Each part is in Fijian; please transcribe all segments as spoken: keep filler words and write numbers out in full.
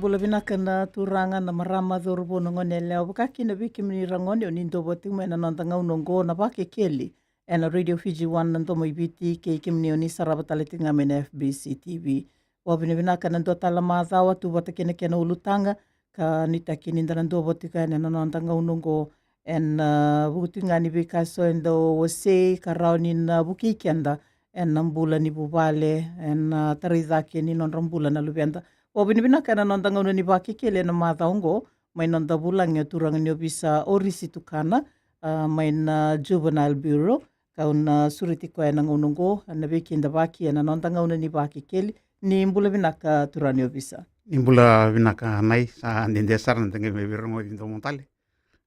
Bula vinaka na turaga, na marama, cauravou, na gone yalewa, vaka kina vei kemuni ragone o ni dua vata tiko mai ena noda gauna oqo na Vakekeli ena Radio Fiji One na Domo i Viti, kei kemuni o ni sarava tale tiko ga mai na F B C T V. Vakavinavinaka na dua tale na macawa tu vata kei na kena ulutaga, ka nuitaki ni da na dua vata tiko yani ena noda gauna oqo ena, ah, vuku tiko ga ni veika eso e dau wasei ka rawa ni na vukei keda ena bula ni vuvale, ena, ah, tarai cake ni nodra bula na luveda. Vakavinavinaka ena noda gauna ni Vakekeli ena macawa oqo, mai noda vulagi o turaga ni ovisa Orisi Tukana, ah, mai na Juvenile Bureau, kau na sureti koya ena gauna oqo, na veikidavaki ena noda gauna ni Vakekeli. Ni bula vinaka turaga ni ovisa. Ni bula vinaka Nai, sa dede sara na da qai mai veirogoci domo tale.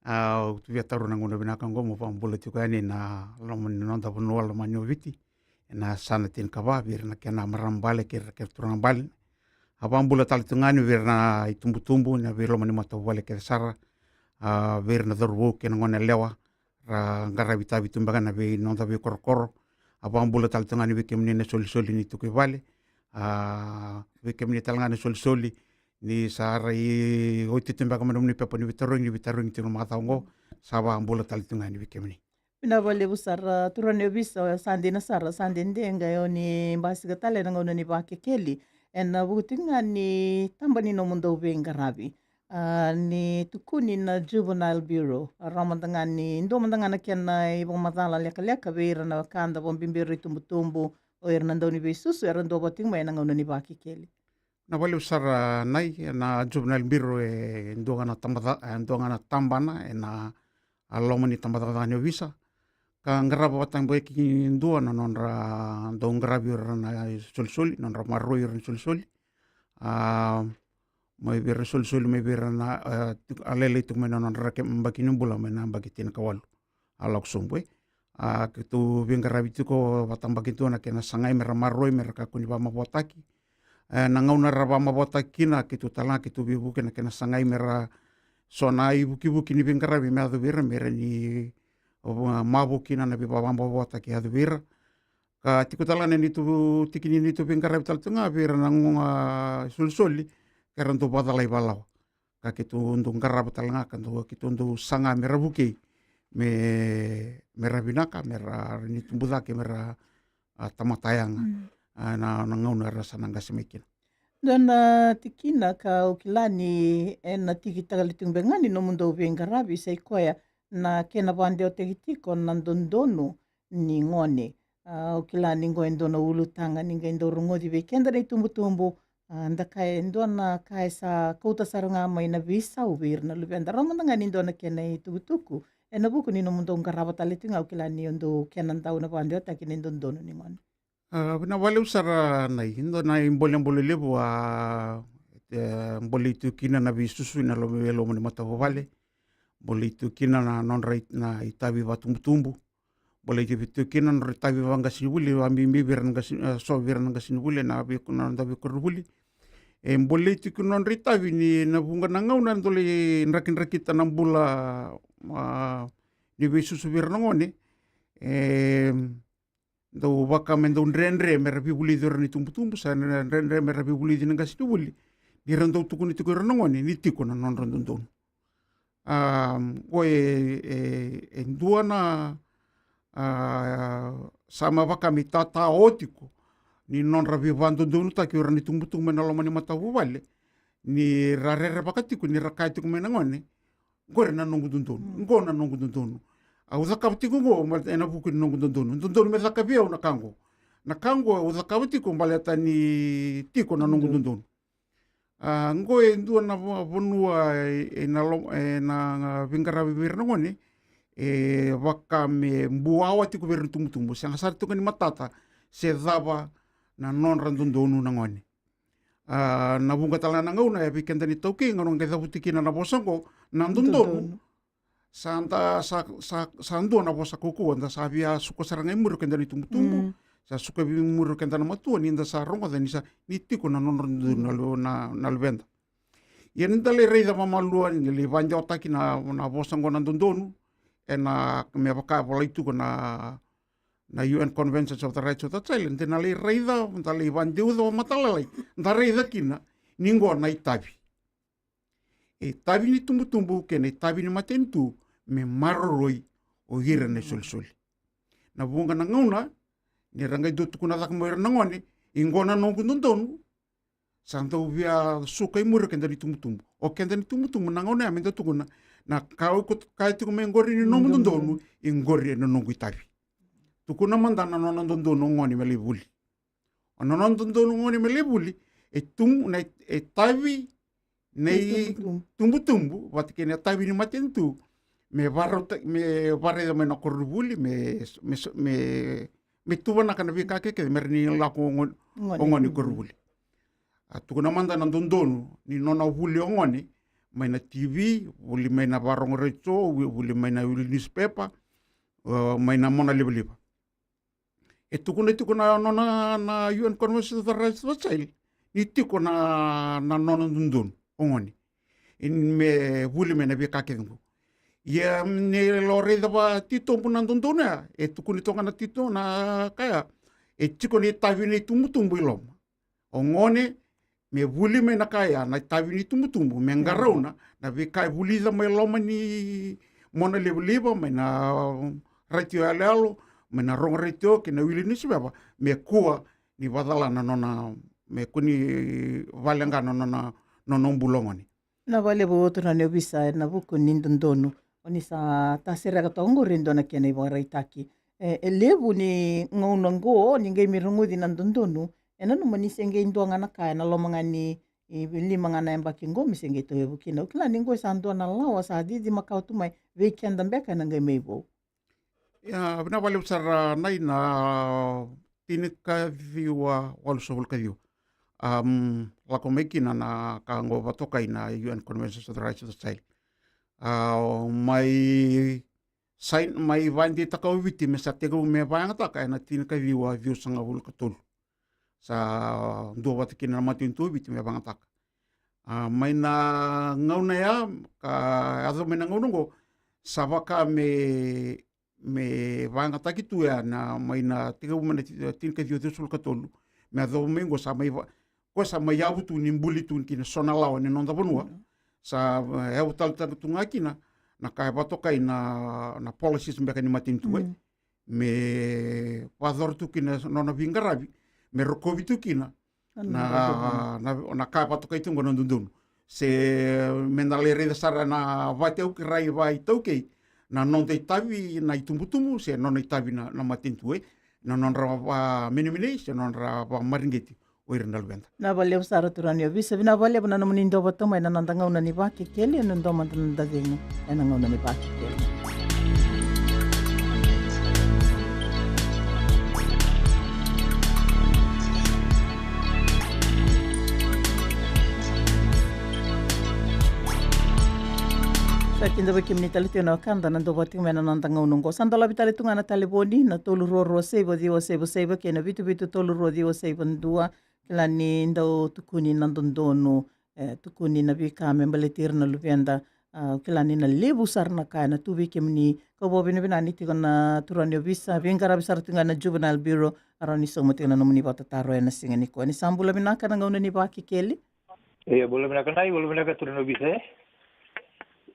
Ah, au tu via taura na gauna vinaka oqo meu vakabula tiko yani ena loma ni noda vanua lomani o Viti, ena yasana tinikava, vei ira na kena marama bale kei ira na kena turaga bale. A vakabula tale tu ga yani vei ira na itubutubu, na veiloma ni matavuvale kece sara, ah, vei ira na cauravou kei na gone yalewa ra qaravi tavi tu beka ena vei noda veikorokoro. A vakabula tale tu ga yani vei kemuni na solisoli ni tiko i vale, ah, vei kemuni tale ga na solisoli ni sa rai oti tu beka mai na nomuni pepa ni veitarogi, ni veitarogi tiko na macawa oqo. Sa vakabula tale tu ga yani vei kemuni. Vinaka vakalevu sara turaga ni ovisa, sa dina sara, sa dede qai o ni basika tale ena gauna ni Vakekeli ena vuku tiko ga ni taba ni nomudou veiqaravi. Ah, ni tukuni na Juvenile Bureau, rawa mada ga ni dua mada ga na kena ivakamacala lekaleka vei ira na wekada, vakabibi ira itubutubu, o ira na dauniveisusu era dua vata tiko mai ena gauna ni Vakekeli. Na vakalevu sara Nai, na Juvenile Bureau e dua ga na taba ca-, e dua ga na tabana ena loma ni tabacakacaka ni ovisa, ka qarava vakatabakidua na nodra dau qaravi ira na solisoli, nodra maroroi ira na solisoli. Ah, mai vei ira na solisoli, mai vei ira na, ah, tiko, a lailai tiko mai na nodra yabaki ni bula, mai na yabaki tinikawalu a lako sobu, e. Ah, keitou veiqaravi tiko vakatabakidua na kena sagai me ra maroroi, me ra kakua ni vakamavoataki. Eh, na gauna era vakamavoataki kina, keitou tale ga keitou veivuke na kena sagai me ra, so na ivukivuki ni veiqaravi me yaco vei ira, me ra ni, ah, mavoa kina na veivakaboboataki e yaco vei ira. Ka tiko tale ga na neitou tiki ni neitou veiqaravi tale tu ga vei ira na guga solisoli, ka ra dau vakacalai vakalawa. Ka keitou dau qarava tale ga, ka dau, keitou dau saga me ra vukei, me, me ra vinaka, me ra ni tubu cake, me ra, ah, tamata yaga. Mm. Ah, na, na gauna era sa na qase mai kina. Dua na tikina ka au kila ni ena tiki tale tiko beka ga ni nomudou veiqaravi, sa i koya na kena vakadewataki tiko na dodonu ni gone. Ah, au kila ni qo e dua na ulutaga ni qai dau rogoci vei keda na itubutubu. Ah, da kaya e dua na ka e sa kauta sara ga mai na veisau vei ira na luveda. Rawa mada ga ni dua na kena itukutuku ena vuku ni nomudou qarava tale tiko ga, au kila ni o dou kena dau na vakadewataki na dodonu ni gone. Ah, vinaka vakalevu sara Nai, e dua na ibolebole levu a, e, bolei tu kina na veisusu ena loma, loma ni matavuvale. Bolei tu kina na nodra i-, na itavi vakatubutubu. Bolei tu kina na nodra itavi vakaqasenivuli, vakabibi vei ira na qase-, eh, so vei ira na qasenivuli, na vei-, na noda veikoronivuli. E bolei tu kina na nodra itavi ni na vuqa na gauna e dau lai drakidrakita na bula, ah, ni veisusu vei ira na gone. E dau vaka me dau dredre me ra veivulici ira na itubutubu, sa dredre me ra veivulici na qasenivuli. Ni ra dau tukuna tiko ira na gone ni tiko na nodra dodonu. Ah, qo e, e, e dua na, ah, sa mai vaka me itatao tiko ni nodra veivakadodonutaki o ira na itubutubu ena loma ni matavuvale, ni ra rerevaka tiko, ni ra kaya tiko mai na gone, qori na noqu dodonu, mm, qo na noqu dodonu. Au cakava tiko qo, ma, ena vuku ni noqu dodonu. Dodonu me caka vei au na ka qo. Na ka qo au cakava tiko baleta ni tiko na noqu dodonu. Ah, qo e dua na va-, vanua e, e na lo-, e na veiqaravi vei ira na gone, e vaka me buawa tiko vei ira na itubutubu. Sega sara tiko ni matata se cava na nodra dodonu na gone. Ah, na vuqa tale ga na gauna e vei keda na iTaukei, gauna qai cavuti kina na vosa qo, na dodonu. Dodonu. Sa da, sa, sa, sa dua na vosa kaukauwa, da sa via suka sara ga i muri o keda na itubutubu. Mm. Sa suka i muri o keda na matua, ni da sa rogoca ni sa, ni tiko na nodra dodonu na lu-, na, na luveda. Ia ni da lai raica vakamalua, ni lai vakadewataki na, na vosa qo na dodonu, ena, me vaka e volai tiko na, na U N Conventions of the Rights of the Child, da na lai raica, da lai vakadeuca vakamatailalai, da raica kina ni qo na itavi. itavi ni tubutubu kei na itavi ni matanitu me maroroi o ira na isolisoli. Na vuqa na gauna ni ra qai dau tukuna cake mai o ira na gone, i qo na noqu dodonu, sa dau via suka i muri o keda ni tubutubu. O keda ni tubutubu na gauna ya me da tukuna, na ka o iko kaya tiko mai qori ni nomu dodonu, i qori e na noqu itavi. Tukuna mada na nona dodonu o gone me lai vuli. O na nona dodonu o gone me lai vuli, e tubu na itavi na itubutubu vata kei na itavi ni matanitu me varauta, me varaica mai na koronivuli me, me, me, me tuvanaka na veika kece me rawa ni lako o gone, o gone i koronivuli. A tukuna mada na dodonu ni nona vuli o gone mai na T V, vuli mai na varogo retio, vuli mai na wili newspaper, mai na mona livaliva. E tukuna tiko na nona na U N Convention of the Rights of the Child ni tiko na, na nona dodonu o gone me vuli mai na veika kece qo. Ia ni lo raica vakatitobu na dodonu ya, e tukuni toka na tito na ka ya, e tiko na itavi na itubutubu i loma. O gone me vuli mai na ka ya, na itavi ni tubutubu, me qarauna na veika e vulica mai loma ni mona livaliva, mai na retio yaloyalo, mai na rogo retio kei na wili newspaper, me kua ni vacala na nona, me kua ni valeqa na nona, nona bula o gone. Na vakalevu turaga ni ovisa e na vuku ni dodonu. O ni sa tasereka toka qori e dua na kena ivakaraitaki. E, e levu ni gauna qo ni qai mai rogoci na dodonu, e nanuma ni se qai dua ga na ka e na loma ga ni lima ga na yabaki qo me se qai tauyavu kina. Au kila ni qo e sa dua na lawa sa cici makawa tu mai vei keda beka e na qai mai vou. Ia, vinaka vakalevu sara na i na tinikaciwa walusagavulu ka ciwa. Am, lako mai kina na ka qo vakatokai na U N Convention of the Rights of the Child. A, mai sain, mai vakadeitaka o Viti me sa tekivu me vakayagataka e na tinikaciwa ciwasagavulu ka tolu. Sa dua vata kina na matanitu o Viti me vakayagataka. A, mai na gauna ya ka yaco mai na gauna qo, sa vaka me, me vakayagataki tu ya na mai na tekivu mai na ti-, tinikaciwa ciwasagavulu ka tolu me yacova mai qo, sa mai va-, ko sa mai yavu tu ni buli tu kina so na lawa ni noda vanua. Sa, e, yavu tale tu ga kina na ka e vakatokai na, na policies beka ni matanitu, e me vakayacora tu kina na nona veiqaravi, me rokovi tu kina na, na, na ka e vakatokai tu qo na dodonu. Se me da lai raica sara na vakaitaukei, rai vakaitaukei na noda itavi na itubutubu, se nona itavi na, na matanitu, e na nodra vakamenemenei, se nodra vakamareqeti o ira na luveda. Vinaka vakalevu sara turaga ni ovisa, vinaka vakalevu na nomuni dau vata mai na noda gauna ni Vakekeli, e na dua mada na noda cegu e na gauna ni Vakekeli. Sa kidavaki kemuni tale tiko na wekada na dau vata tiko mai na noda gauna oqo. Sa dolavi tale tu ga na talevoni na tolu rua rua saiva ciwa saiva saiva kei na vitu vitu tolu rua ciwa saiva dua. Kila ni dau tukuni na dodonu, e, tukuni na veika me baleti ira na luveda. A, kila ni na levu sara na ka e na tu vei kemuni. Kau vakavinavinaka ni tiko na turaga ni ovisa, veiqaravi sara tiko ga na Juvenile Bureau, a rawa ni sauma tiko na nomuni vakatataro e na siga nikua. Ni sa bula vinaka na gauna ni Vakekeli. Ia, bula vinaka na i, bula vinaka turaga ni ovisa, e.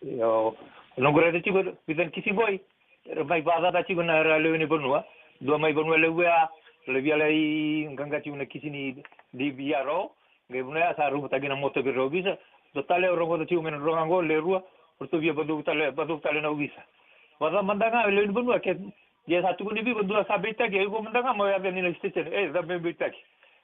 Io, noqu raica tiko vica na kisi qoi. Era mai vakacaca tiko na ra lewe ni vanua. Dua mai Vanua Levu ya, ra via lai qaqa tiko na kisi ni D V R O. Qai vanua ya sa rubutaki na moto vei ira na ovisa. Dua tale au rogoca tiko mai na droga qo, le rua, ratou via vacau tale, vacau tale na ovisa. Vacava mada ga lewe ni vanua ke, ia sa tukuni vei iko dua sa beitaki, iko mada ga mo yaco yani na station, e, sa me beitaki.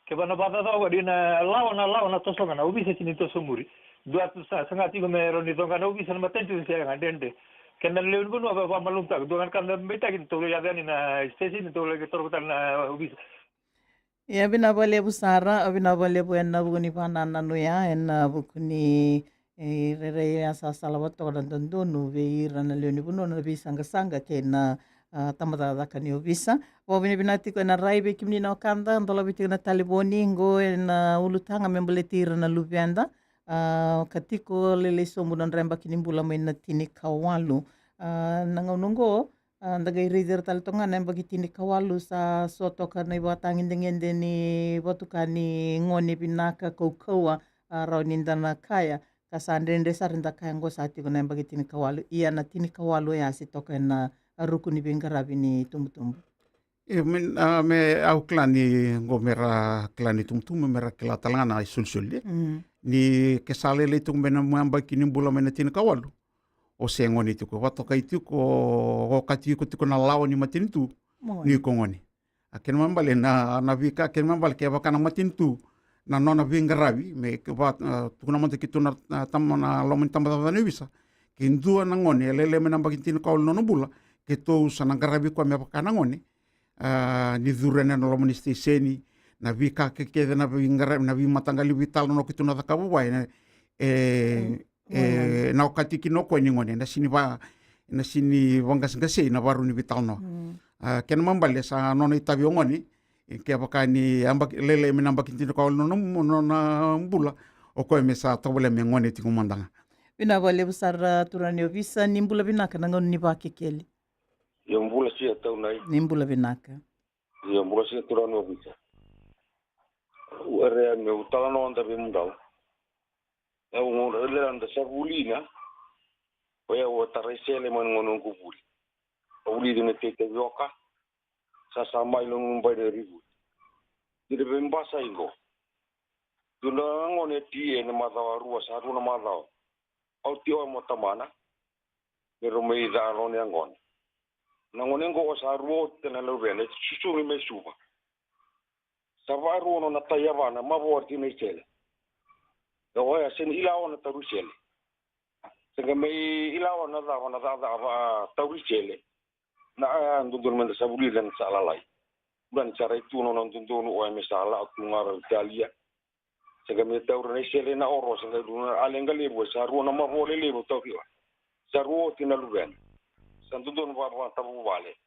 Kevaka na vakacaca oqo dina lawa, na lawa na toso ga na ovisa, sega ni toso muri. Dua tu sa saga tiko me rawa ni coqa na ovisa na matanitu se ga dredre. Keda na lewe ni vanua va, vakamalumutaka. Dua ga na ka da beitaki ni tou lai yaco yani na station, ni tou lai toroko tale na ovisa. Ia, vinaka vakalevu sara, vinaka vakalevu e na vuku ni vakanananu ya, e na vuku ni e rairai ya sa salavata toka na dodonu vei ira na lewe ni vanua na veisaqasaqa kei na, a, tabacakacaka ni ovisa. Vakavinavinaka tiko e na rai vei kemuni na wekada, dolavi tiko na talevoni qo e na ulutaga me baleti ira na luveda. A, ka tiko lailai sobu na nodra yabaki ni bula mai na tinikawalu. A, na gauna oqo, a, da qai raici ira tale toka ga na yabaki tinikawalu, sa so toka na ivakatagedegede ni vatuka ni gone vinaka, kaukauwa, a, rawa ni da na kaya. Ka sa dredre sara ni da kaya oqo sa tiko na yabaki tinikawalu, ia na tinikawalu oya se toka ena ruku ni veiqaravi ni tubutubu. E, me, a, me au kila ni oqo me ra kila ni tubutubu, me ra kila tale ga na isolisoli, e. Mm. Ni ke sa lailai tiko mai na yabaki ni bula mai na tinikawalu, o se gone tiko, vakatokai tiko, o okati iko tiko na lawa ni matanitu. Mo gone. Ni ko gone. A kena ibalebale na, na veika, kena ibalebale kevaka na matanitu na nona veiqaravi, me ke va, a, tukuna mada keitou na, na tama na loma ni tabacakacaka ni ovisa. Ke dua na gone e lailai mai na yabaki tinikawalu na nona bula, keitou sa na qaravi koya me vaka na gone. A, ni curu ena loma ni siteseni, na veika kekece, na veiqaravi, na veimataqali veitalanoa keitou na cakava vua, e, e, na okati kina o koya ni gone, na sini va, na sini vaqaseqasei na varau ni veitalanoa. Mm. A, kena ibalebale sa nona itavi o gone, e, kevaka ni yabaki, lailai mai na yabaki tinikawalu na nona, nona bula, o koya me sa tovolea me gone tiko mada ga. Vinaka vakalevu sara turaga ni ovisa, ni bula vinaka na gauna ni Vakekeli. Io, bula sia Taunai. Ni bula vinaka. Io, bula sia turaga ni ovisa. Au kerea meu talanoa mada vei kemudrau. Au gauna lailai au sa vuli kina. O yau a tara i sele mai na gauna noqu vuli. Au vuli kina na teitei vioka. Sa sa mai lomai na rivuli. Dina vei basai qo. Dua na gone e T A ena macawa rua, sa rua na macawa. Au tiko mai mo tamana. Me rau mai ca gone yaqona. Na gone qo sa rua oti na luvena, e susugi mai Suva. Sa varua nona tai yavana, mavoa tiko na isele. Ia oya, sega ni ilawa na tauri sele. Sega me ilawa na cava, na cakacaka va tauri sele. Na, a, dodonu meda sa vulica na sa lalai. Bula ni sa rai tu nona dodonu, oya me sa lako tu ga rau talia. Sega me taura na isele na oro, sega dua na leqa levu, sa rua na mavoa lelevu tauvi oya. Sa rua oti na luvena. Sa dodonu vakavakatavuvale.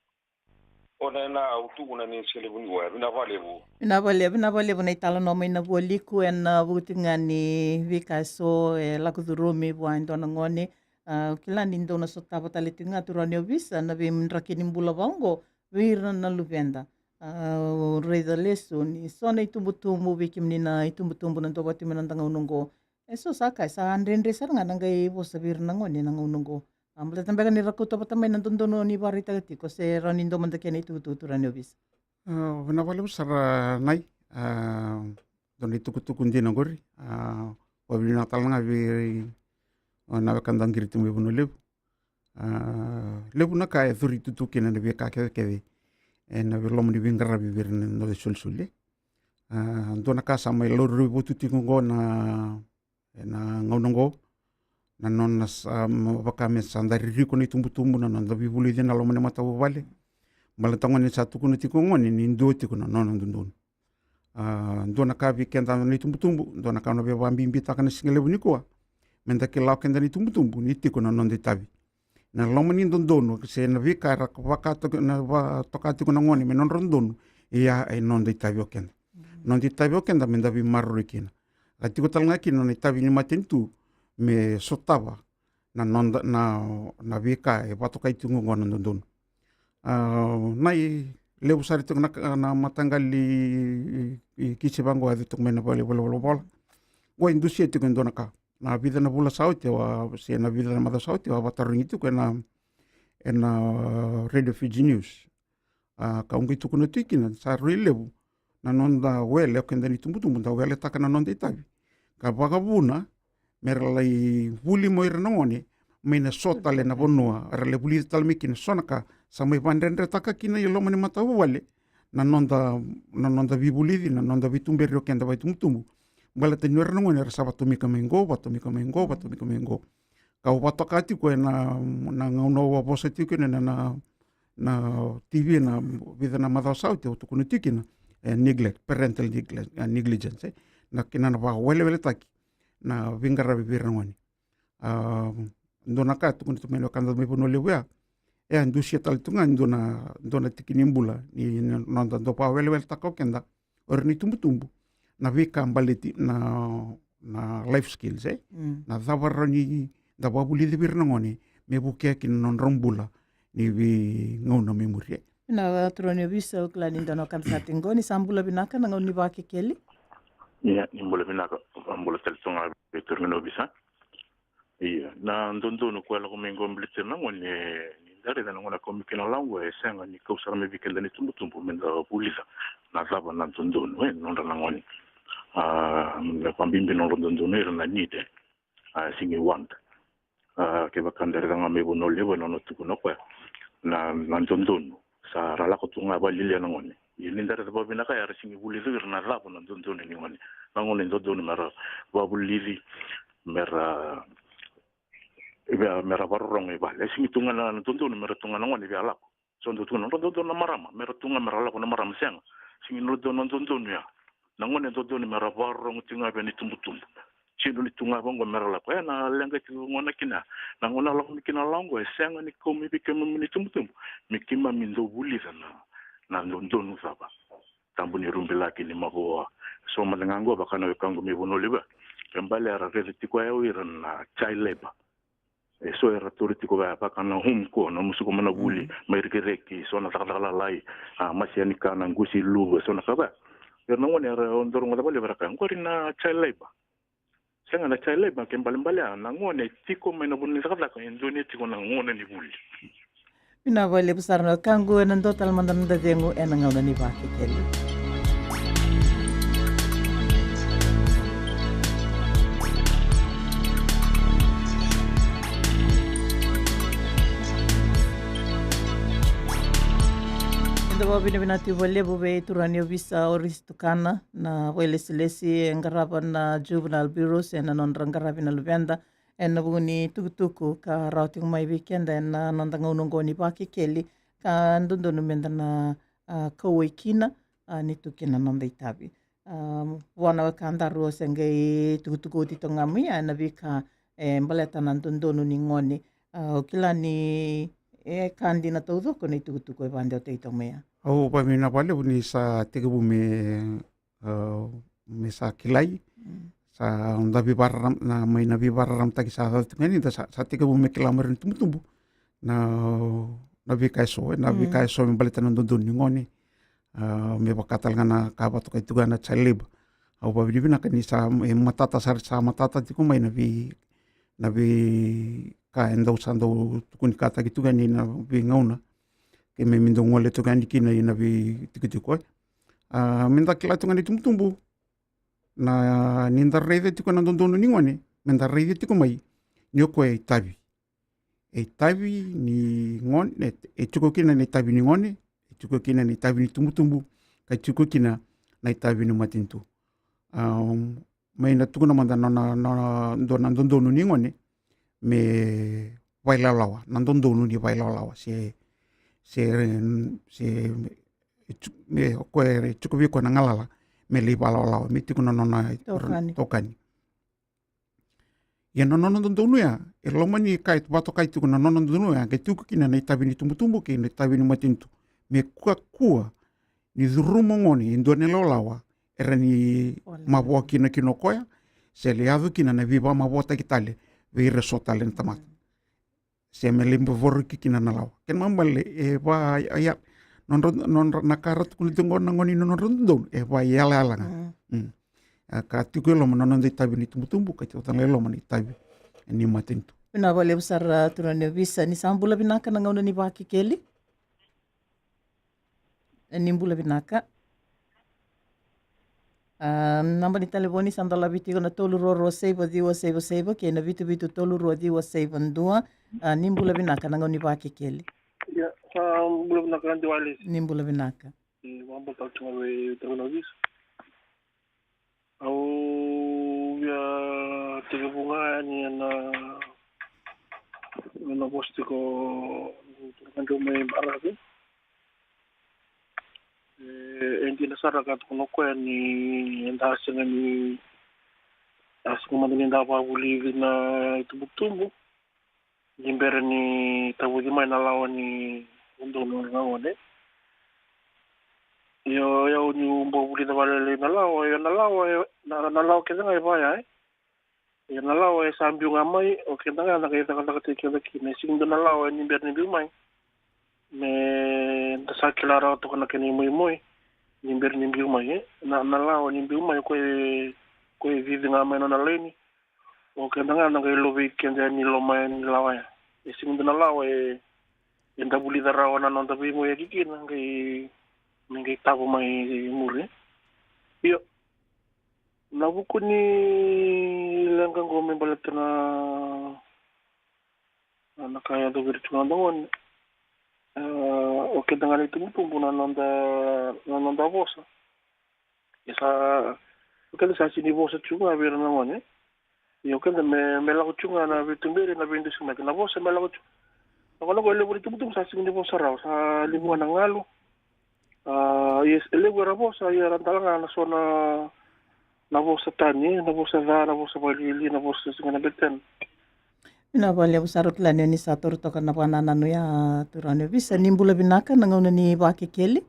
O na, na au tukuna ni sele vuni oya, vinaka vakalevu. Vinaka vakalevu, vinaka vakalevu na italanoa mai na Vualiku, ena, a, vuku tiko ga ni veika eso e lako curumi vua e dua na gone. A, au kila ni dou na sotava tale tiko ga turaga ni ovisa na veidraki ni bula vaqo vei ira na luveda. A, au raica lesu ni so na itubutubu, vei kemuni na itubutubu na dau vata mai na noda gauna oqo. E so sa kaya sa dredre sara ga na qai vosa vei ira na gone na gauna oqo. A, baleta beka ni ra kauta vata mai na dodonu ni vakaraitaka tiko, se rawa ni dua mada kena itukutuku turaga ni ovisa. A, vinaka vakalevu sara Nai. A, dua na itukutuku dina oqori. A, vakavinavinaka tale ga vei, a, na wekada qiri tiko mai Vanua Levu. A, levu na ka e curu tu kina na veika kecekece ena veiloma ni veiqaravi vei ira na noda isolisoli. A, dua na ka sa mai laurai votu tiko oqo na, ena gauna oqo, na nona sa, m-, vaka me sa da ririko na itubutubu, na noda veivulici ena loma ni matavuvale. Baleta gone sa tukuna tiko gone ni dua tiko na nona dodonu. A, dua na ka vei keda na itubutubu, dua na ka au na via vakabibitaka na siga levu nikua. Meda kila o keda na itubutubu ni tiko na noda itavi. Na loma ni dodonu, se na veika era vaka toka, na va-, toka tiko na gone me nodra dodonu, ia e noda itavi o keda. Mm. Noda itavi o keda meda veimaroroi kina. Ka tiko tale ga kina na itavi ni matanitu me sotava na noda, na, na veika e vakatokai tiko oqo na dodonu. A, Nai, levu sara tiko na, na mataqali i, i, i kisi vaqo e yaco tiko mai na vale, vale, vale, vale. Qo e dusia tiko e dua na ka. Na vica na vula sa oti, au a, se na vica na macawa sa oti, au a vakatarogi tiko ena, ena Radio Fiji News. A, ka au qai tukuna tu kina, sa rui levu na noda wele, o keda na itubutubu, da weletaka na noda itavi. Ka vakavuna, me ra lai vuli mai ira na gone mai na so tale na vanua era lai vulica tale mai kina, so na ka sa mai vadredretaka kina i loma ni matavuvale na noda, na noda veivulici, na noda veituberi o keda vakaitubutubu. Baleta ni o ira na gone era sa vatomika mai qo, vatomika mai qo, vatomika mai qo. Ka au vakatoka tiko ena, na gauna au a vosa tiko kina na, na, na T V na vica na macawa sa oti, au tukuna tiko kina, e, neglect, parental neglect, e, negligence, e. Na kena na vakaweleweletaki na veiqaravi vei ira na gone. A, dua na ka e tukuna tu mai na wekada mai Vanua Levu ya. E a dusia tale tu ga e dua na, dua na tiki ni bula ni, ni noda dau vakaweleweletaka o keda o ira na itubutubu na veika baleti na, na life skills, e? Mm. Na cava rawa ni da vakavulici vei ira na gone me vukea kina na nodra bula ni veigauna mai muri, e? Na turaga ni ovisa, au kila ni dua na wekada sa tiko qo, ni sa bula vinaka na gauna ni Vakekeli. Ia, ni bula vinaka, bula tale tu ga vei turaga ni ovisa. Ia, na dodonu koya lako mai qo baleti ira na gone, ni da raica na gone kau mai kina lako qo, e sega ni kau sara mai vei keda na itubutubu me da vulica na cava na dodonu e nodra na gone. A, me vakabibi na nodra dodonu ira na need e, a, sega ni want. A, kevaka da raica ga mai Vanua Levu e nona tukuna o koya na, na dodonu. Sa ra lako tu ga vakalialia na gone. Ia ni da raica vakavinaka ya, era sega ni vulica ira na cava na dodonu ni gone. Na gone e dodonu me ra vakavulici, me ra, me ra vakarorogo i vale. E sega ni tu ga na, na dodonu me ra tu ga na gone via lako. So dau tu ga na dodonu na marama, me ra tu ga me ra lako na marama, sega. Sega ni dodonu na dodonu ya. Na gone e dodonu me ra vakarorogo tiko ga vei na itubutubu. Sega ni tu ga vaqo me ra lako. E na leqa tiko gona kina. Na gauna lako mai kina lako qo, e sega ni kau mai vei keimami na itubutubu me keimami dau vulica na, na dodonu cava. Tabu ni rubilaki ni mavoa. So mada ga qo vaka na wekaqu mai Vanua Levu. Ke bale era raica tiko o ira na child labour. E so era tauri tiko vaya vaka na home care, na musuka mai na vuli, mai rekireki, so na cakacaka lalai, a, masia ni kana, qusi luva, so na ka vaya. Era na gone era dau rogoca vakalevu era kaya, qori na child labour. Sega, na child labour ke balebale ya na gone e tiko mai na vanua ni cakacaka, e dua ni tiko na gone ni vuli. Vinaka vakalevu sara na wekaqu, ena dua tale mada na noda cegu ena gauna ni Vakekeli. Eda vakavinavinaka tiko vakalevu vei turaga ni ovisa o Risi Tukana na vakailesilesi e qarava na Juvenile Bureaus ena nodra qaravi na luveda ena vuku ni tukutuku ka rawa tiko mai vei keda ena noda gauna oqo ni Vakekeli, ka dodonu meda na, a, kauwai kina, a, ni tu kina na noda itavi. A, vua na wekadaru o se qai tukutuku oti toka ga mai, a, ena veika e baleta na dodonu ni gone. A, o kila ni e ka dina taucoko na itukutuku e vakadewataki toka mai ya. Au vakavinavinaka vakalevu ni sa tekivu me a, me sa kilai, sa da veivakararama, na, mai na veivakararamataki sa caka tiko ga ni da sa, sa tekivu me kila mai ira na itubutubu na, na veika eso, e, na veika eso me baleta na dodonu ni gone. A, me vaka tale ga na ka vakatokai tiko ga na child labour. Au vakavinavinaka ni sa, e, matata, sa, sa matata tiko mai na vei, na veika e dau sa dau tukunikataki tiko ga ni na veigauna. Keimami dau gole tiko ga ni kina ina veitikotiko, e. A, meda kila tiko ga na itubutubu. Na, ni da raica tiko na dodonu ni gone, meda raica tiko mai ni o koya e itavi. E itavi ni gone, e, e tiko kina na itavi ni gone, e tiko kina na itavi ni tubutubu, ka tiko kina na itavi ni matanitu. A, mai na tukuna mada na, na, na, dua na dodonu ni gone, me vailawalawa, na dodonu ni vailawalawa, se, se, se, e tu-, me, o koya e tiko vei koya na galala me lai vailawalawa, me tiko na nona itokani. Ia na nona dodonu ya, e loma ni ka e vakatokai tiko na nona dodonu ya, qai tiko kina na itavi ni tubutubu kei na itavi ni matanitu, me kakua ni curuma o gone e dua na ilawalawa era ni mavoa kina kina o koya, se lai yaco kina na veivakamavoataki tale vei ira eso tale na tamata. Se me lai voroki kina na lawa. Kena ibalebale, e va, ia, nodra, nodra, na ka ra tukuna tiko qo na gone ni nodra dodonu, e vaiyalayala ga. Mm. A, ka tiko e loma na noda itavi ni tubutubu, ka tiko tale ga e loma na itavi ni matanitu. Vinaka vakalevu sara, turaga ni ovisa, ni sa bula vinaka na gauna ni Vakekeli. E, ni bula vinaka. A, naba ni talevoni sa dolavi tiko na tolu rua rua saiva ciwa saiva saiva kei na vitu vitu tolu rua ciwa saiva dua. A, ni bula vinaka na gauna ni Vakekeli. Ia, sa bula vinaka na diwali. Ni bula vinaka. Ni vakabula tale tu ga vei turaga ni ovisa. Au via tekivu ga yani ena, ena vosa tiko turaga dau mai Baravi. E, e dina sara ka tukuna o koya ni eda sega ni, a sega mada ni da vakavulici na itubutubu ni bera ni tavuci mai na lawa ni dodonu na gone. Io, io, niu bau vulica vakalailai na lawa, io na lawa, io, na, na lawa kece ga e vaya, e. Io na lawa e sa biu ga mai, o keda ga na qai cakacakataki keda kina, e sega ni dua na lawa ni bera ni biu mai. Me da sa kila rawa toka na kena imoimoi ni bera ni biu mai, e. Na, na lawa ni biu mai, koya, koya e cici ga mai na nona laini. O keda ga na qai lovei keda yani loma yani lawa ya. E sega ni dua na lawa e, e da vulica rawa na noda veimoiyaki kina qai, me qai tavo mai muri. Io, na vuku ni leqa qo me baleta na, na ka e yaco vei ira tu na noda gone. A, o keda ga na itubutubu na noda, na noda vosa. E sa, o keda sa sini vosa tu ga vei ira na gone. Io, o keda me, me lako tu ga na veituberi, na veidusimaki, na vosa me lako tu. Na gone qo e levu na itubutubu sa sini vosa rawa, sa levu ga na galu. A, yes, e levu era vosa, ia era dala ga na so na, na vosa tani, na vosa ca, na vosa valili, na vosa sega na betena. Vinaka vakalevu sara. Au kila ni o ni sa taura toka na vakanananu ya, turaga ni ovisa. Ni bula vinaka, na gauna ni Vakekeli.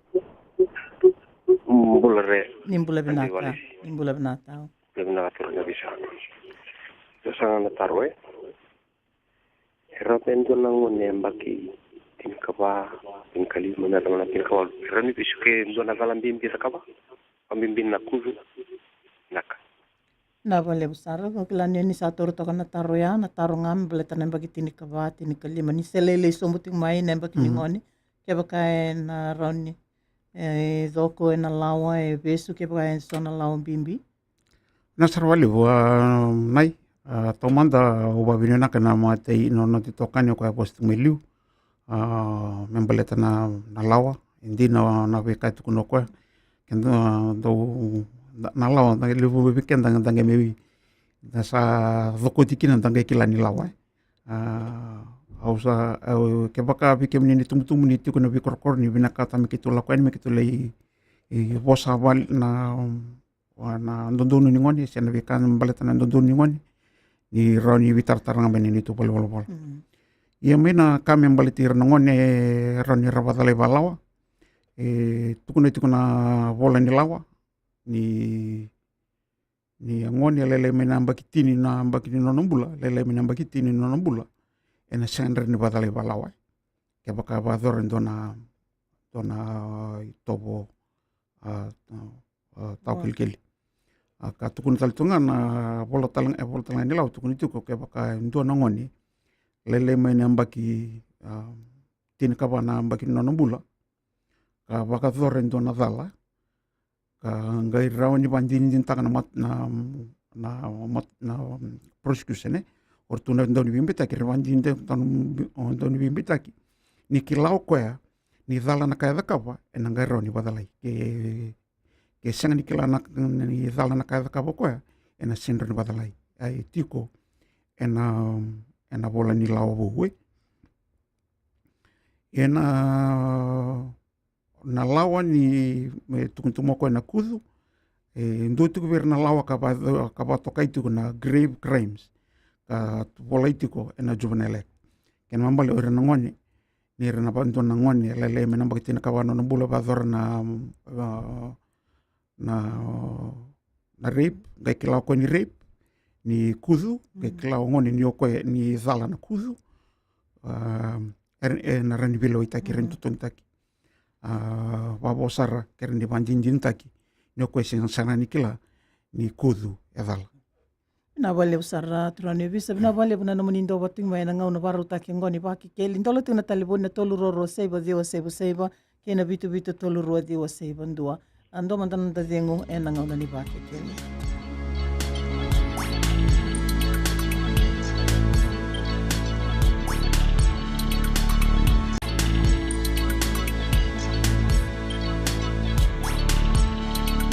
Bula re. Ni bula vinaka. Ni bula vinaka. Bula vinaka, turaga ni ovisa. Sa sega na taro, e? E rawa me dua na gone yabaki tinikava, tinikalima, me yacova na tinikawalu, e rawa ni vesu ke dua na cala bibi e cakava? Vakabibi na kucu. Vinaka. Vinaka vakalevu sara. Au kila ni o ni sa taura toka na taro ya, na taro ga me baleta na yabaki tinikava, tinikalima. Ni se lailai sobu tiko mai na yabaki ni gone. Kevaka e na rawa ni, e, coko e na lawa, e vesu, kevaka e so na lawa bibi. Na sara vakalevu, a, nai, a, taumada au vakavinavinaka na matai, na noda itokani o koya e vosa tiko mai liu. A, me baleta na, na lawa, e dina na veika e tukuna o koya. Keda dau, na, na lawa, na levu vei keda da qai mai, da sa cokoti kina da qai kila ni lawa, e. A, au sa, au, kevaka vei kemuni na itubutubu ni tiko na veikorokoro, ni vinakata me keitou lako yani me keitou lai, e, vosa vale na, a, na dodonu ni gone, se na veika me baleta na dodonu ni gone, ni rawa ni veitaratara ga mai na neitou valenivolavola. Ia mai na ka me baleti ira na gone, e rawa ni ra vakacalai vakalawa. E tukuna tiko na vola ni lawa ni, ni a gone e lailai mai na yabaki tini, na yabaki ni nona bula, lailai mai na yabaki tini ni nona bula, e na sega ni rawa ni vakacalai vakalawa, e. Kevaka vakayacora e dua na, dua na itovo, a, a, tawakelikeli. A, ka tukuna tale tu ga na vola tale, e vola tale ga ni lawa, tukuna tiko kevaka e dua na gone lailai mai na yabaki, a, tinikava na yabaki ni nona bula, ka vakayacora e dua na cala, ka qai rawa ni vakadinadinataka na mat-, na, na mat-, na, um, prosecution, e. O ratou na dauniveibeitaki, ra vakadinadinataka na dauniveibeitaki ni kila o koya ni cala na ka e cakava, e na qai rawa ni vakacalai. Ke, ke sega ni kila na, ni cala na ka e cakava o koya, e na sega ni rawa ni vakacalai. A, e tiko e na, e na vola ni lawa vou, e. E na, na lawa ni, e tukuna tu mai o koya na kucu, e dua tiko vei ira na lawa ka va, ka vakatokai tiko na grave crimes, ka volai tiko e na Juvenile Act. Kena ibalebale o ira na gone, ni ra na vakadua na gone e lailai mai na yabaki tinikava na nona bula, vakayacora na, a, na, na rape, qai kila o koya ni rape, ni kucu, qai kila o gone ni o koya ni cala na kucu, a, e, e na rawa ni veilewaitaki, rawa ni totonitaki. A, vakavo sara ke rawa ni vakadinadinataki ni o koya sega sara ni kila ni kucu e cala. Vinaka vakalevu sara, turaga ni ovisa. Vinaka vakalevu na nomuni dau vata tiko mai e na gauna vakarautaki oqo ni Vakekeli. Dola tiko na talevoni na tolu rua rua saiva ciwa saiva saiva kei na vitu vitu tolu rua ciwa saiva dua. A, dua mada na noda cegu e na gauna ni Vakekeli.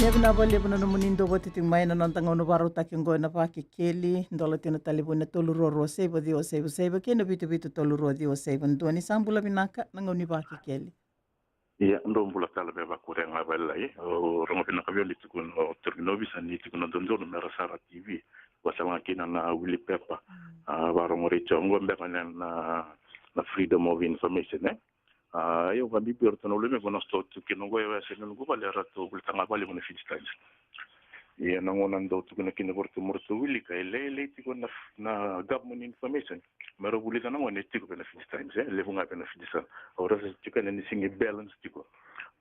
Ia vinaka vakalevu na nomuni dau vata tiko mai e na noda gauna vakarautaki oqo e na Vakekeli. Keli, dola tiko na talevoni na tolu rua rua saiva ciwa saiva saiva kei na vitu vitu tolu rua ciwa saiva dua. Ni sa bula vinaka, na gauna ni Vakekeli. Ia, drau bula tale, me vakure ga vakalailai. Au rogo vinaka vei au ni tukuna o turaga ni ovisa ni tiko na dodonu me ra sara T V. Vakasala ga kina na wili pepa. Mm. A, vakarorogo retio oqo beka na, na, na freedom of information, e. A, io, vakabibi o ratou na ulume, ko na sitoa tu kina oqo, e, se na noqu vale, e ratou volitaka ga vakalevu na Fiji Times. Ia na gauna dau tukuna kina vei ratou mo ratou wilika, e lailai tiko na, na government information me ra vulica na gone e tiko vei na Fiji Times, e levu ga vei na Fiji Sun. Au raica tiko yani ni sega ni balance tiko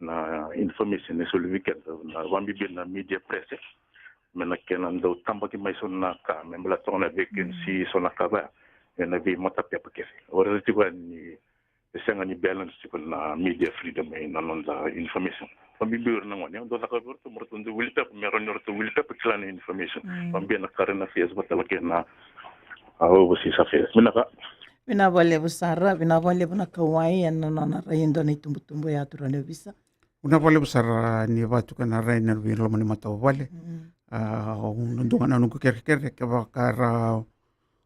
na information e soli vei keda, na vakabibi na media press, e. me na kena dau tabaki mai so na ka me baleta toka na vacancy, so na ka vaya ena veimatapepa kece. O raica tiko yani e sega ni balance tiko na media freedom ena noda information. Vakabibi o ira na gone, au dau cakava vei ratou me ratou dau wili pepa, me rawa ni ratou wili pepa kila na information. Vakabibi na current affairs vata kei na, a, overseas affairs. Vinaka. Vinaka vakalevu sara, vinaka vakalevu na kauwai ena nona rai e dua na itubutubu ya, turaga ni ovisa. Vinaka vakalevu sara ni vatuka na rai na vei loma ni matavuvale. A, au na dua ga na noqu kerekere, kevaka ra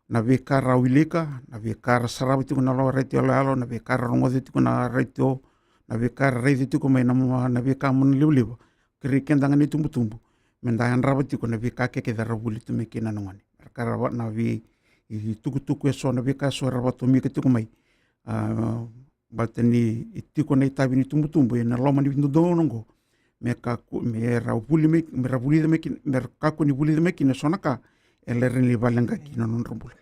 na veika ra wilika, na veika ra sarava tiko na lo-, retio yaloyalo, na veika ra rogoca tiko na retio, na veika ra raica tiko mai na, na veika monalivaliva. Kerei keda ga na itubutubu me da yadrava tiko na veika kece ra vuli tu mai kina na gone. Ra ka ra va-, na vei, itukutuku eso, na veika eso ra vatomika tiko mai. A, baleta ni tiko na itavi ni tubutubu ena loma ni dodonu oqo, me kakua, me ra vuli mai, me ra vulica mai kina, me ra kakua ni vulica mai kina eso na ka e lai rawa ni valeqa kina na nodra bula.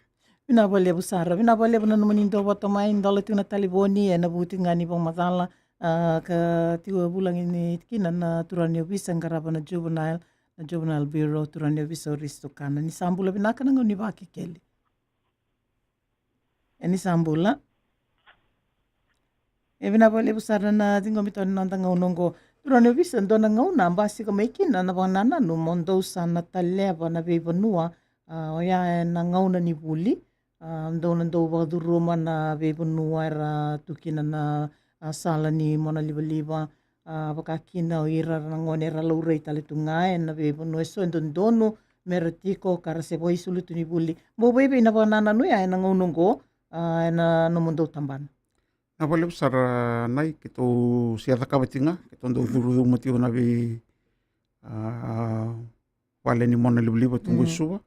Vinaka vakalevu sara, vinaka vakalevu na nomuni dua vata mai, dola tiko na talevoni ena vuku tiko ga ni vakamacala, a, ka tiko e vulagi ni kina na turaga ni ovisa qarava na juvenile, na juvenile bureau, turaga ni ovisa o Risto Kana. Ni sa bula vinaka na gauna ni Vakekeli. E, ni sa bula. E, vinaka vakalevu sara na ciqomi toka ni noda gauna oqo. Turaga ni ovisa, dua na gauna a basika mai kina na vakanananu mo dou sa na taleva na veivanua, a, oya ena gauna ni vuli. A, dou na dau vakacuruma na veivanua era tu kina na, a, sala ni monalivaliva, a, vaka kina o ira na gone era laurai tale tu ga ena veivanua eso e dodonu me ra tiko ka ra se vakaisulu tu ni vuli. Bau vaivei na vakanananu ya ena gauna oqo, a, ena nomudou tabana? Vinaka vakalevu sara, Nai, keitou se cakava tiko ga, keitou dau curuma tiko na vei, a, vale ni monalivaliva tu qo i Suva.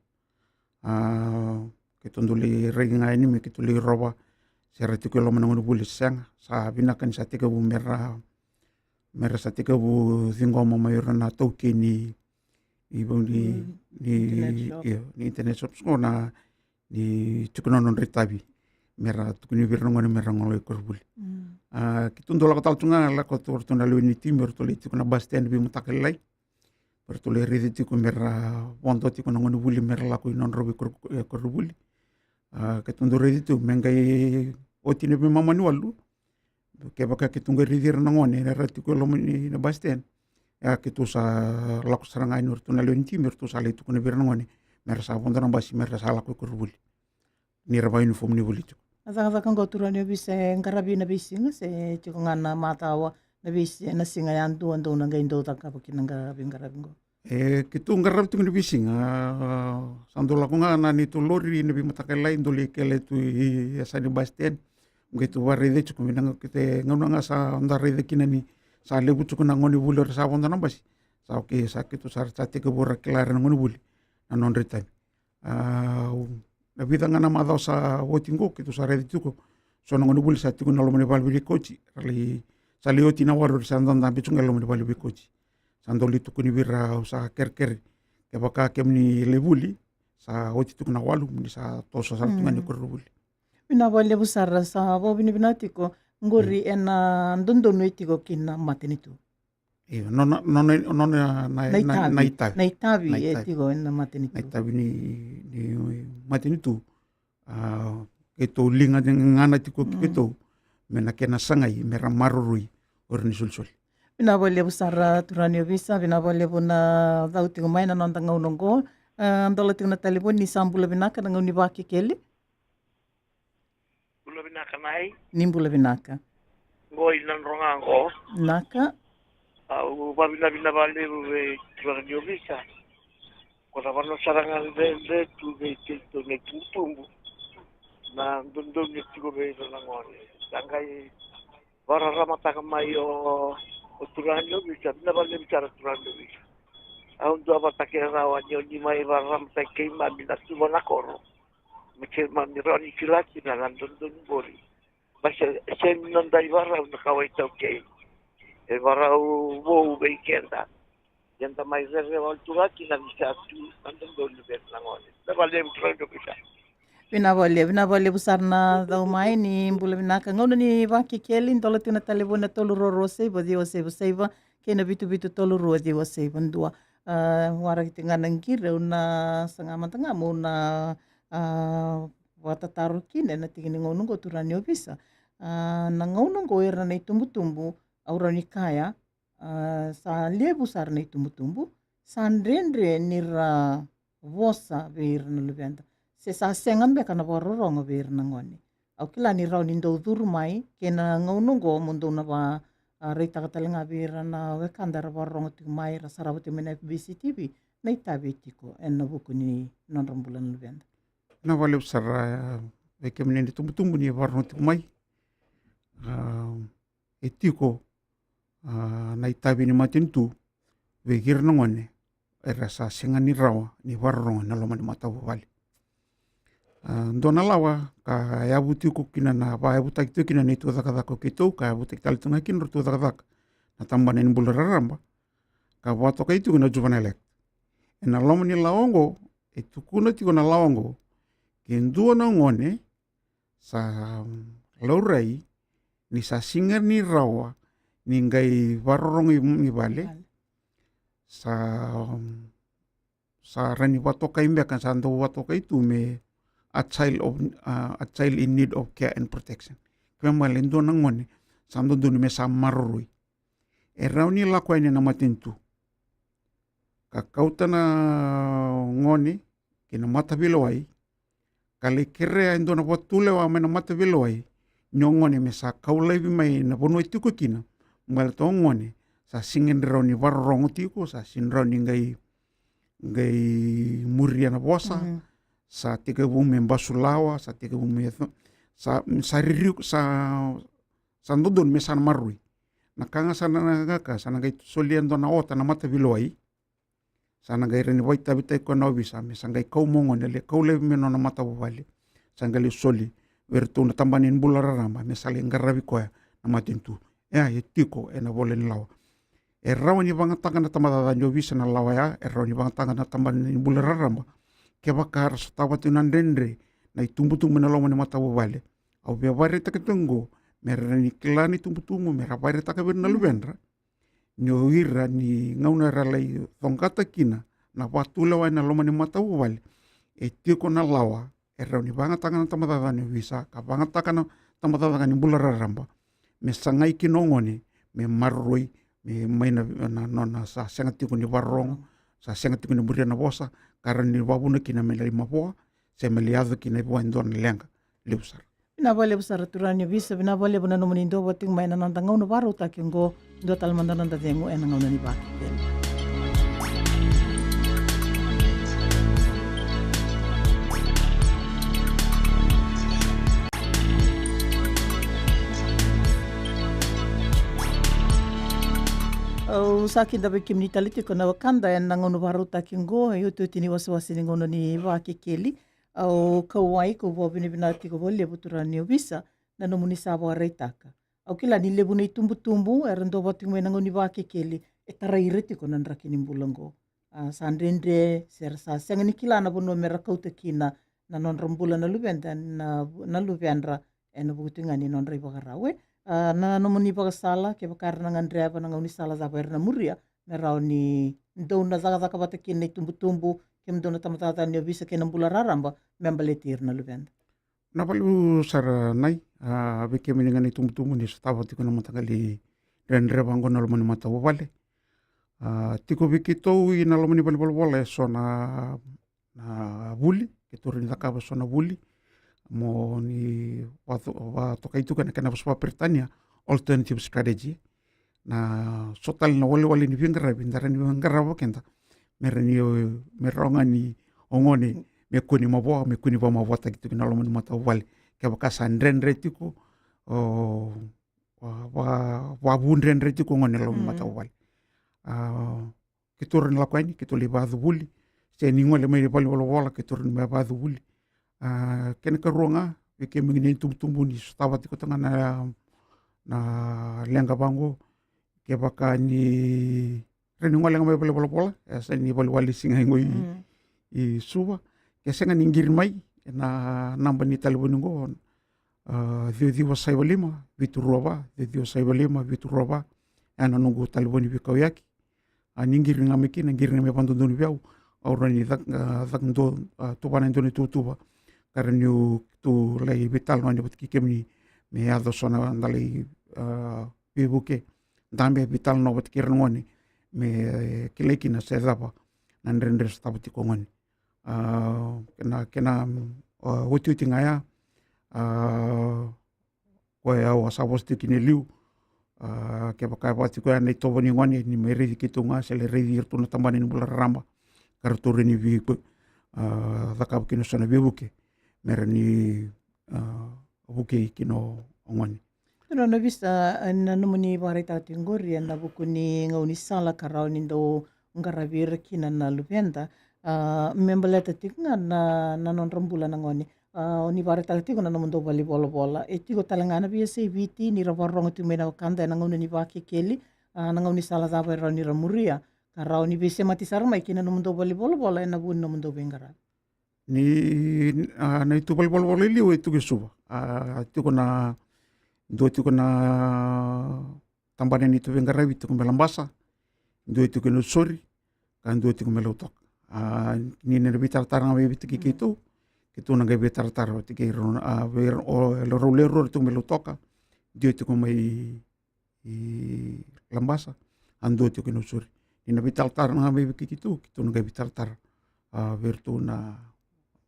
A, keitou dau lai rai ga yani me keitou lai rova se ra tiko e loma na gonevuli se sega. Sa vinaka ni sa tekivu me ra, me ra sa tekivu ciqoma mai o ira na taukei ni, ni, ni, ni internet shops qo na, ni tiko na nodra itavi me ra tukuni vei ira na gone me ra gole i koronivuli. A, keitou dau lako tale tu ga, lako tu o ratou na lewe ni timi, o ratou lai tiko na bus stand veimataka lailai. Me ratou lai raica tiko me ra vodo tiko na gonevuli me ra lako i nodrau veikoro-, e, koronivuli. A, keitou dau raica tiko me qai oti na veimama ni walu. Kevaka keitou qai raici ira na gone era tiko e loma ni na bus stand, ia keitou sa lako sara ga yani o ratou na lewe ni timi, me ratou sa lai tukuna vei ira na gone me ra sa vodo na basi me ra sa lako i koronivuli. Ni ra vakaunifomu ni vuli tiko. Na cakacaka qo, turaga ni ovisa, e qaravi na veisiga se tiko ga na macawa, na veisi-, na siga yadua dou na qai dau cakava kina na qaravi, qaravi qo? E, keitou qaravi tiko ni veisiga, a, sa dau lako ga na neitou lori na veimataka lailai, dau lai kele tu i, i yasa ni bus stand. Qai tou vakaraica tiko me na ga keitou, gauna ga sa da raica kina ni sa levu tiko na gonevuli era sa vodo na basi. Sa okei, sa keitou sa, sa tekivu ra kila ira na gonevuli na nodra itavi. A, na vica ga na macawa sa oti qo, keitou sa raica tiko so na gonevuli sa tiko na loma ni vale ni veikauti. Ra lai, sa lai oti na walu, ra sa dau dabe tiko ga e loma ni vale ni veikauti. Sa dau lai tukuni vei ira, au sa kerekere, kevaka kemuni lai vuli, sa oti tiko na walu, mo ni sa toso sara tu ga ni koronivuli. Vinaka vakalevu sara, sa vakavinavinaka tiko. Qori ena dodonu e tiko kina na matanitu. Io, nona, nona, nona na, na itavi, na itavi e tiko ena matanitu. Na itavi ni, ni matanitu. A, keitou liga ni gana tiko keitou me na kena sagai me ra maroroi o ira ni solisoli. Vinaka vakalevu sara, turaga ni ovisa, vinaka vakalevu na cau tiko mai na noda gauna oqo. A, dola tiko na talevoni, ni sa bula vinaka, na gauna ni Vakekeli. Bula vinaka, Nai. Ni bula vinaka. Qo i Nadroga qo. Naka. Au vavinavina valevu vei turaga ni ovisa. Ko na vanua sara ga dredre tu vei keitou na itubutubu. Na dodonu e tiko vei ira na gone. Sa qai vakararamataka mai o, o turaga ni ovisa, vinaka valevu sara turaga ni ovisa. Au duavata kece rawa ni o ni mai vakararamataki keimami na tuva na koro. Me keimami rawa ni kila kina na dodonu qori. Baleta se, se ni noda ivakarau na kawa iTaukei. E vakarau vou vei keda. Ia da mai rerevaki tu ga kina ni sa tu na dodonu vei ira na gone. Vinaka vakalevu turaga ni ovisa. Vinaka vakalevu, vinaka vakalevu sara na cau mai, ni bula vinaka. Gauna ni Vakekeli, dola tiko na talevoni na tolu rua rua saiva ciwa saiva saiva kei na vitu vitu tolu rua ciwa saiva dua. A, waraki tiko ga na qiri, au na saga mada ga meu na, a, vakatataro kina ena tiki ni gauna oqo, turaga ni ovisa. A, na gauna oqo ira na itubutubu, au rawa ni kaya, a, sa levu sara na itubutubu sa dredre ni ra vosa vei ira na luveda, se sa sega beka na vakarorogo vei ira na gone. Au kila ni rawa ni dau curu mai kei na gauna oqo mo dou na va, a, raitaka tale ga vei ira na wekada era vakarorogo tiko mai, era sarava tiko mai na F B C T V, na itavi e tiko ena vuku ni nodra bula na luveda. Na vakalevu sara, a, vei kemuni na itubutubu ni vakarorogo tiko mai. A, e tiko, a, na itavi ni matanitu vei ira na gone era sa sega ni rawa ni vakarorogo ena loma ni matavuvale. A, dua na lawa ka yavu tiko kina, na vakayavutaki tiko kina na neitou cakacaka o keitou, ka yavutaki tale tiko ga kina ratou cakacaka na tabana ni bula raraba, ka vakatokai tiko na Juvenile Act. Ena loma ni lawa oqo, e tukuna tiko na lawa oqo, ke dua na gone sa, mm, laurai ni sa sega ni rawa ni qai vakarorogo i, i vale, vale, sa, mm, sa rawa ni vakatokai beka, sa dau vakatokai tu me a child of, a, a child in need of care and protection. Ke me bale e dua na gone sa dodonu me sa maroroi. E rawa ni lako yani na matanitu ka kauta na gone ki na mataveilewai, ka lai kerea e dua na vakatulewa mai na mataveilewai ni o gone me sa kau laivi mai na vanua e tiko kina, baleta o gone sa sega ni rawa ni vakarorogo tiko, sa sega ni rawa ni qai, qai muria na vosa, mhm, sa tekivu me basulawa, sa tekivu me tho-, sa, sa ririu, sa, sa dodonu me sa na maroroi. Na ka ga sa na, na ka sa na qai solia e dua na ota na mataveilewai, sa na qai rawa ni vakaitavitaki koya na ovisa me sa qai kau mai o gone, lai kau laivi mai na nona matavuvale, sa qai lai soli vei iratou na tabana ni bula raraba me sa lai qaravi koya na matanitu. E, e tiko ena ivola ni lawa. E rawa ni vakayagataka na tabacakacaka ni ovisa na lawa ya, e rawa ni vakayagataka na tabana ni bula raraba. Kevaka era sotava tiko na dredre na itubutubu ena loma ni matavuvale, au via vakaraitaka tiko oqo me ra rawa ni kila na itubutubu, me ra vakaraitaka vei ira na luvedra ni o ira ni gauna era lai coqata kina na vakatulewa ena loma ni matavuvale, e tiko na lawa e rawa ni vakayagataka na tabacakacaka ni ovisa, ka vakayagataka na tabacakacaka ni bula raraba, me sagai kina o gone me maroroi, me mai na, na nona sa sega tiko ni vakarorogo, sa sega tiko ni muria na vosa, ka rawa ni vakavuna kina me lai mavoa se me lai yaco kina vua e dua na leqa. Levu sara. Vinaka vakalevu sara turaga ni ovisa, vinaka vakalevu na nomuni duavata tiko mai ena noda gauna vakarautaki oqo. Dua tale mada na noda cegu ena gauna ni Vakekeli. Au sa kidavaki kemuni tale tiko na wekada ena gauna vakarautaki oqo, e iotioti ni wasewase ni gauna ni Vakekeli. Au kauwai, kau vakavinavinaka tiko vakalevu turaga ni ovisa na nomuni sa vakaraitaka. Au kila ni levu na itubutubu era duavata tiko mai na gauna ni Vakekeli e tarai ira tiko na draki ni bula oqo. A, sa dredre se ra sa sega ni kila na vanua me ra kauta kina na nodra bula na luveda, na, na luvedra, ena vuku tiko ga ni nodra ivakarau. E, a, na nomuni vakasala, kevaka era na gadreva na gaunisala cava era na muria me rawa ni dou na cakacaka vata kina na itubutubu, kemudou na tabacakacaka ni ovisa kei na bula raraba, me baleti ira na luveda. Na vakalevu sara Nai, a, vei kemuni ga na itubutubu ni sotava tiko na mataqali dredre vaqo na loma ni matavuvale. A, tiko vei keitou ina loma ni valenivolavola eso na, na vuli, keitou rawa ni cakava eso na vuli mo ni vato-, vatokai tiko ena kena vosa vakaperitania alternative strategy. Na so tale na walewale ni veiqaravi da rawa ni veiqaravi vei keda me rawa ni, me rawa ga ni o gone me kua ni mavoa, me kua ni vakamavoataki tiko ina loma ni matavuvale. Kevaka sa dredre tiko, o, va, va, vavudredre tiko o gone ena loma ni matavuvale. A, keitou rawa ni lako yani, keitou lai vakacuvuli. Se ni gole mai valenivolavola, keitou rawa ni mai vakacuvuli. A, kena ikarua ga, vei kemuni na itubutubu ni sotava tiko ga na, na leqa vaqo, kevaka ni rawa ni gole ga mai valenivolavola, e sa ni valenivolavola siga qo i, i Suva. Ke sega ni qiri mai ena naba ni talevoni qo, a, ciwa ciwa saiva lima, vitu rua va, ciwa ciwa saiva lima, vitu rua va. E na noqu talevoni veikauyaki. A, ni qiri ga mai kina, qiri ga mai vakadodonu vei au, au rawa ni cak-, a, cakadua, a, tuvana e dua na ituvatuva ka rawa niu tu lai veitalanoa vata kei kemuni me yaco so na da lai, a, veivuke, dabe, veitalanoa vata kei ira na gone me, e, kilai kina se cava na dredre sotava tiko o gone. A, kena, kena, a, otioti ga ya, a, koya au a sa vosa tiko kina e liu. A, kevaka e vaka tiko ya na itovo ni gone ni mai raici keitou ga se lai raici iratou na tabana ni bula raraba ka ratou rawa ni vei, a, cakava kina so na veivuke me rawa ni, a, vukei kina o gone. Turaga ni ovisa, e, na nomuni vakaraitaka tiko qori ena vuku ni gaunisala ka rawa ni dau qaravi ira kina na luveda, a, me baleta tiko ga na, na nodra bula na gone. A, o ni vakaraitaka tiko na nomudou valenivolavola. E tiko tale ga na veiyasai Viti ni ra vakarorogo tiko mai na wekada ena gauna ni Vakekeli, a, na gaunisala cava e rawa ni ra muria ka rawa ni veisemati sara mai kei na nomudou valenivolavola ena vuku ni nomudou veiqaravi? Ni, a, na itu valenivolavola e liu e tiko e Suva. A, tiko na, dua tiko na tabana ni tu veiqaravi tiko mai Labasa, dua tiko e Nausori, ka dua tiko mai Lautoka. A, ni na veitaratara ga mai vei keitou, keitou na qai veitaratara vata kei rau, a, vei rau, o, rau lewe rua tiko mai Lautoka, dua tiko mai i Labasa, a dua tiko e Nausori. Ni na veitaratara ga mai vei keitou, keitou na qai veitaratara, a, vei iratou na,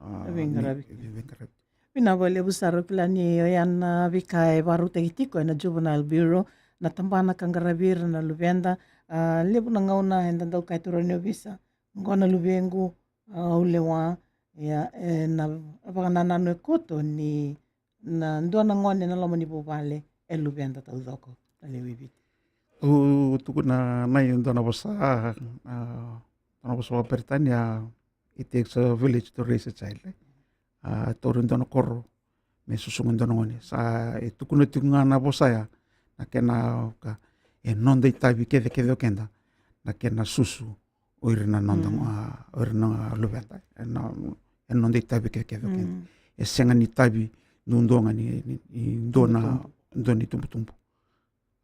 a, veiqaravi. Veiqaravi. Vinaka vakalevu sara, au kila ni oya na veika e vakarautaki tiko ena Juvenile Bureau, na tabana ka qaravi ira na luveda. A, levu na gauna eda dau kaya, turaga ni ovisa, qo na luvequ, a, au lewa, ia, ena vakanananu e koto ni na dua na gone ena loma ni vuvale e luveda taucoko. Na lewe i Viti. Au tukuna na i dua na vosa, a, dua na vosa vakaperitania, it takes a village to raise a child, e. A, tauri dua na koro me susuga dua na gone. Sa e tukuna tiko ga na vosa ya, na kena ka, e noda itavi kece kece o keda na kena susu o ira na noda, a, o ira na luveda. E na, e noda itavi kece kece o keda. E sega ni tavi duadua ga ni, ni, ni dua na, dua na itubutubu.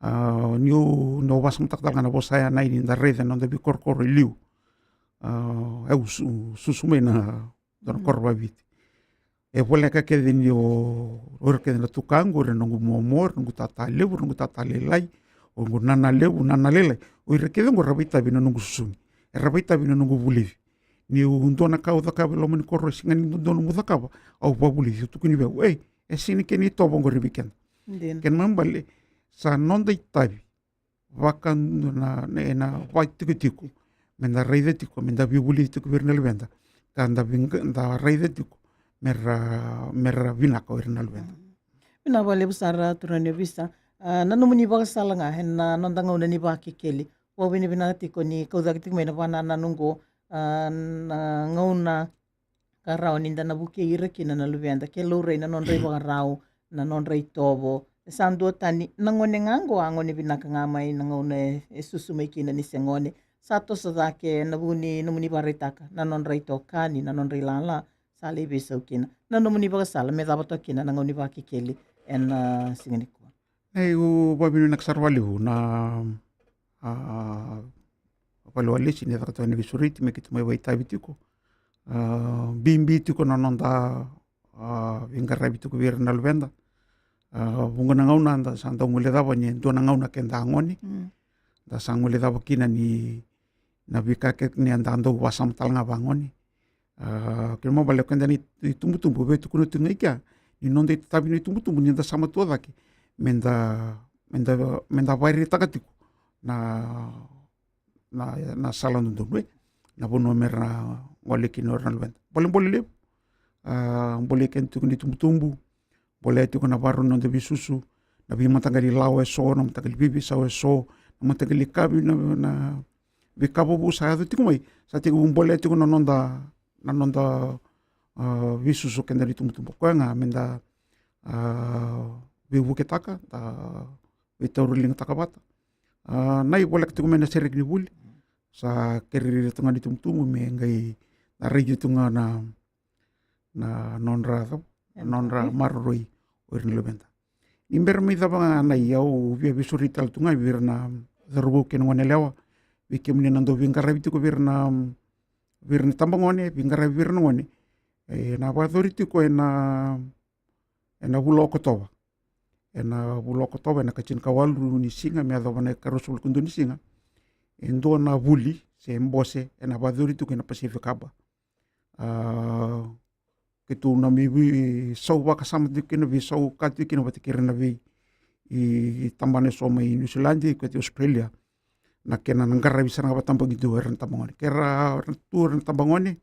A, niu, niu vakasamataka tale ga na vosa ya, na i ni da raica na noda veikorokoro e liu. A, au su-, susu mai na dua na koro vakaviti. E voleka kece ni o, o ira kece na tukaqu, o ira na noqu momo, o ira na noqu tata levu, o ira na noqu tata lailai, o noqu nana levu, nana lailai. O ira kece oqo ra vakaitavi na noqu susugi. Era vakaitavi na noqu vulici. Niu dua na ka au cakava e loma ni koro e sega ni dodonu meu cakava, au vakavulici, au tukuni vei au, ei, e sega ni kena itovo oqori vei keda. Kena ibalebale, sa noda itavi vaka na, na, ena vakaitikotiko, meda raica tiko, meda veivulici tiko vei ira na luveda, ka da vei-, da raica tiko mera, mera vinaka o ira na luveda. Vinaka vakalevu sara, turaga ni ovisa. A, na nomuni vakasala ga ena noda gauna ni Vakekeli, vakavinavinaka tiko ni kau cake tiko mai na vakanananu oqo, a, na gauna ka rawa ni da na vukei ira kina na luveda, ke laurai na nodra ivakarau, na nodra itovo. E sa duatani, na gone ga oqo a gone vinaka ga mai na gauna e, e susu mai kina ni se gone. Sa toso cake ena vuku ni nomuni vakaraitaka na nodra itokani, na nodra ilala, sa lai veisau kina. Na nomuni vakasala me cava toka kina na gauna ni Vakekeli ena, a, siga nikua? Ei, au vakavinavinaka sara vakalevu na, a, valewalesi ni caka tiko na veisureti me keitou mai vakaitavi tiko. A, bibi tiko na noda, a, veiqaravi tiko vei ira na luveda. A, vuqa na gauna da sa dau guilecava ni e dua na gauna keda gone. Da sa guilecava kina ni na veika kece ni da dau vakasama tale ga vagone. A, kena ibalebale o keda na itubutubu, vei tukuna tu ga i kea, ni noda itavi na itubutubu ni da sa matua cake, meda, meda, meda vakaraitaka tiko na, na, na sala dodonu, e, na vanua mera gole kina o ira na luveda. Bolebole levu. A, bolei keda tiko na itubutubu, bolea tiko na vakarau ni noda veisusu, na veimataqali lawa eso, na mataqali veiveisau eso, na mataqali kavi, na, na veika vovou sa yaco tiko mai, sa tiko bolea tiko na noda, na noda, a, veisusu keda na itubutubu. Koya ga meda, a, veivuketaka, da veitauriligataka vata. A, na i voleka tiko mai na sereki ni vuli, sa kerei ira tu ga na itubutubu me qai na raici tu ga na na nodra, na nodra maroroi o ira na luveda. Ni bera mai cava ga na i, au via veisureti tale tu ga vei ira na cauravou kei na goneyalewa, vei kemuni na dau veiqaravi tiko vei ira na, vei ira na tabagone, veiqaravi vei ira na gone. E na vakayacori tiko ena, ena vula o Okotova. Ena vula o Okotova, ena ka tinikawalu ni siga me yacova na ikaruasagavulu ka dua ni siga, e dua na vuli se bose ena vakayacori tiko ena Pacific Harbour. A, keitou na mai veisau vakasama tiko kina, veisau ka tiko kina vata kei ira na vei, i tabana eso mai Niusiladi, kei Australia, na kena na qaravi sara ga vakatabakidua era na tabagone. Ke ra, ra tu era na tabagone,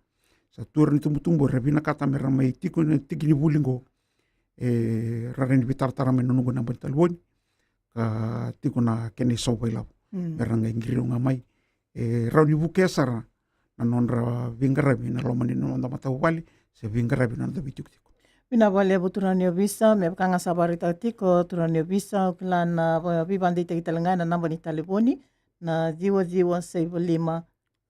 sa tu era na tubutubu, era vinakata me ra mai tiko na tiki ni vuli qo. E, ra rawa ni veitaratara mai na noqu naba ni talevoni, ka tiko na kena isau vakailavo. Mm. Me ra qai qiri ga mai. E rawa ni vukea sara na nodra veiqaravi na loma ni noda matavuvale, se veiqaravi na noda veitikotiko. Vinaka vakalevu turaga ni ovisa, me vaka ga sa vakaraitaka tiko turaga ni ovisa, au kila na va-, veivakadeitaki tale ga ena naba ni talevoni, na ciwa ciwa saiva lima.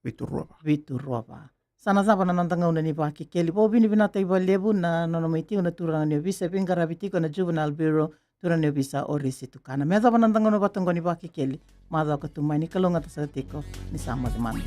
Vitu rua va. Vitu rua va. Sa na cava na noda gauna ni Vakekeli. Vakavinavinakataki vakalevu na nona mai tiko na turaga ni ovisa e veiqaravi tiko ena Juvenile Bureau, turaga ni ovisa o Risi Tukana. Me yacova na noda gauna vata oqo ni Vakekeli macawa ka tu mai, ni kalougata saka tiko, ni sa moce mada.